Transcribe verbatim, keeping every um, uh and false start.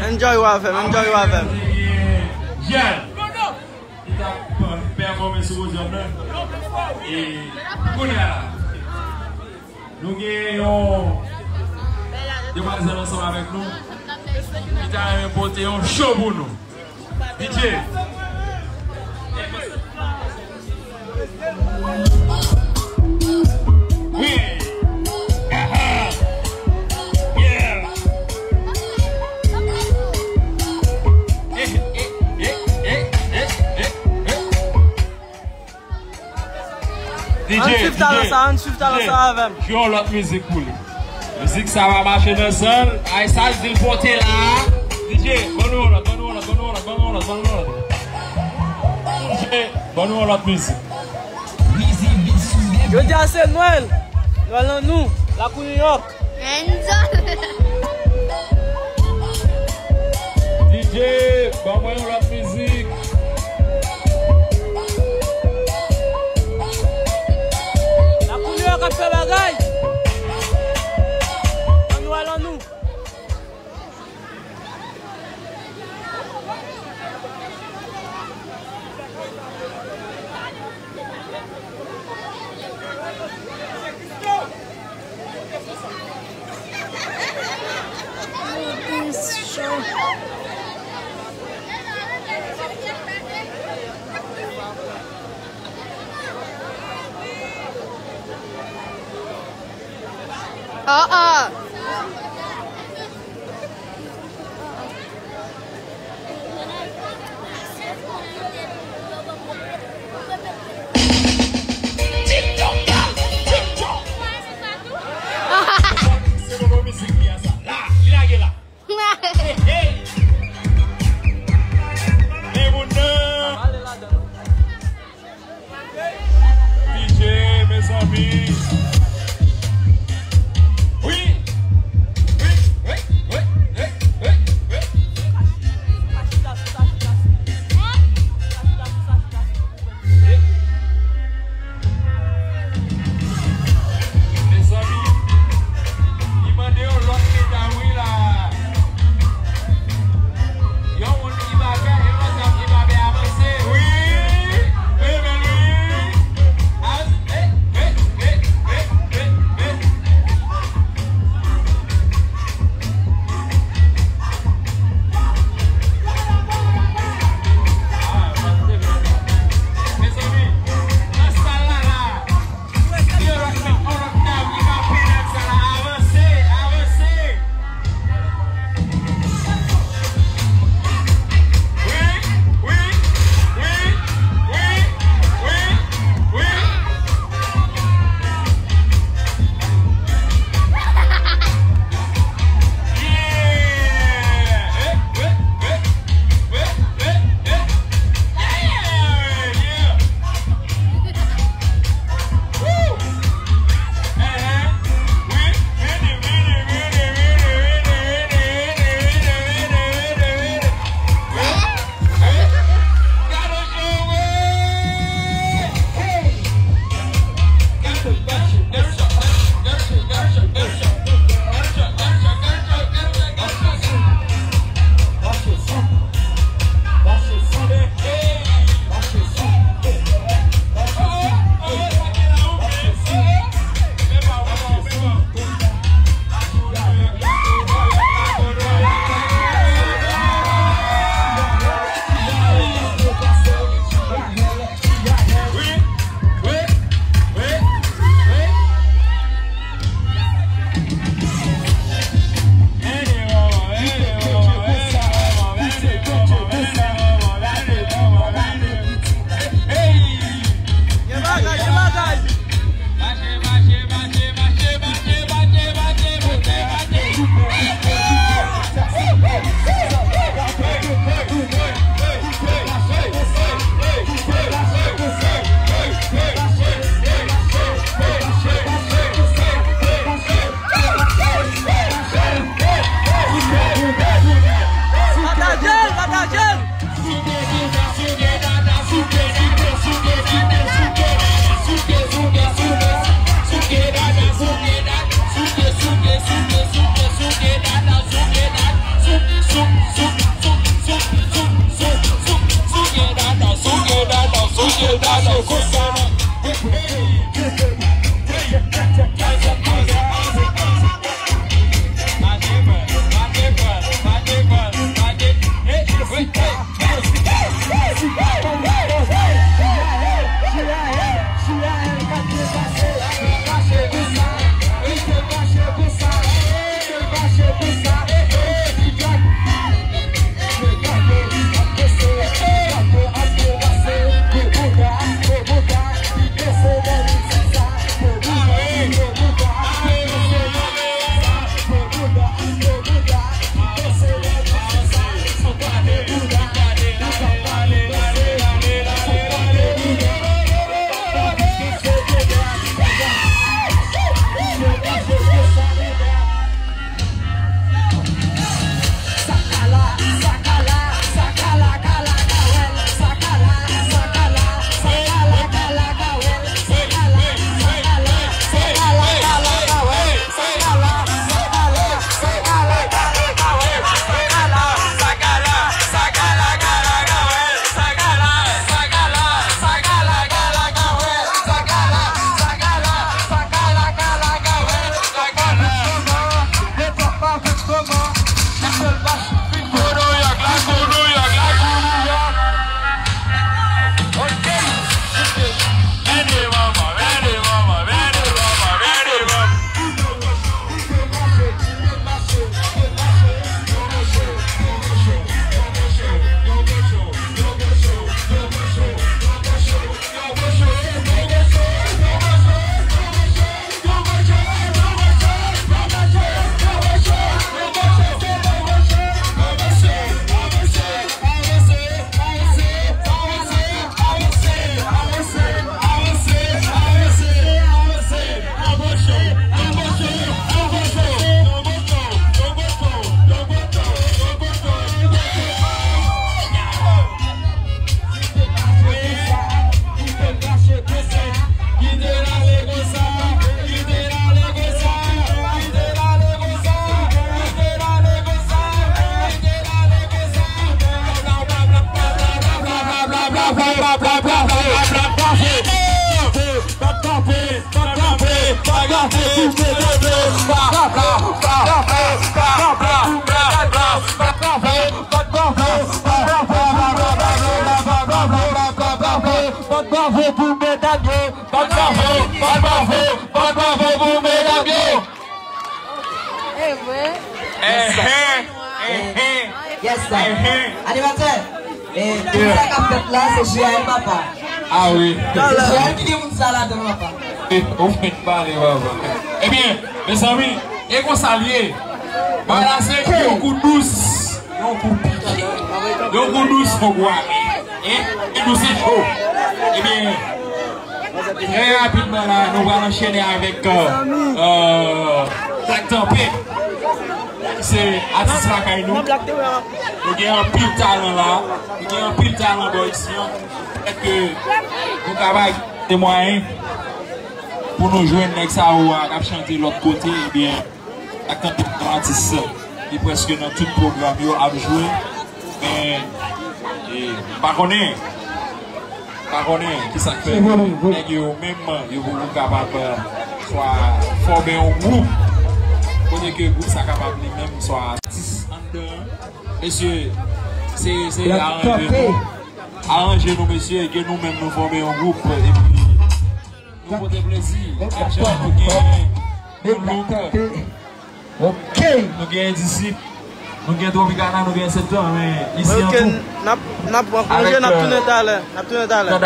Enjoy w avè m, enjoy w avè m. Jèl. Ki t ap pèfòme sou podyòm nan. E kounye a la, nou gen yon demwazèl ansanm avèk nou ki ta renmen pote yon show pou nou. D J. Wi. Aha. Yeah. Eh, eh, eh, eh, eh, eh, eh. D J, ann swiv talan sa, ann swiv talan sa avè m. Jwe yon lòt mizik pou li. Mizik sa va mache nan san l. Ay, sa l di l pote la. D J, ban nou yon lòt, ban nou yon lòt, ban nou yon lòt, ban nou yon lòt, ban nou yon lòt. D J, ban nou yon lòt mizik. Jodi a se Nwèl. Nwèl an nou, lakou New York. Enzo. D J, ban mwen yon lòt mizik. Lakou New York ap fè bagay. An nou al an nou. Oh, oh. Se bon mizik li a sa. La, li lage la. Hey, hey. Men moun nan. D J, mezanmi. Wi. Bat bravo pou medam yo! Bat bravo! Bat bravo! Bat bravo pou medam yo! E vre? Enhen! Enhen! Yes, sir. Enhen! Animatè, e, tout sa k ap fèt la, se J A L papa. Ah wi. Se J A L ki gen moun sa ladan, papa. E, ou fèk pale, papa. Ebyen, mezanmi, e konsa l ye. Bagay la se yon kou dous, yon kou pike, yon kou dous, yon kou ame. E, e nou se cho. Ebyen, trè rapidman la, nou pral anchene avèk, euh, euh, Black Tanpè. Se atis lakay nou. Nou gen anpil talan la. Nou gen anpil talan bò isi an. Petèt ke nou ka bay de mwayen pou nou jwenn nèg sa yo a k ap chante lòt kote, ebyen, ak tanpri atis li prèske nan tout pwogram yo ap jwe. Men, e, m pa konnen, m pa konnen ki sa k fè nèg yo menm yo poko kapab, euh, swa fòme yon gwoup kote ke gwoup sa kapab li menm swa atis anndan. Mesye, se, se aranje nou. Aranje nou, mesye, ke nou menm nou fòme yon gwoup, epi nou pote plezi. Chak jou nou gen yon look. Ok. Nou gen Disip, nou gen Tropicana, nou gen Septan, men isi an tou. N ap, n ap pran konje, n ap tounen talè. N ap tounen talè.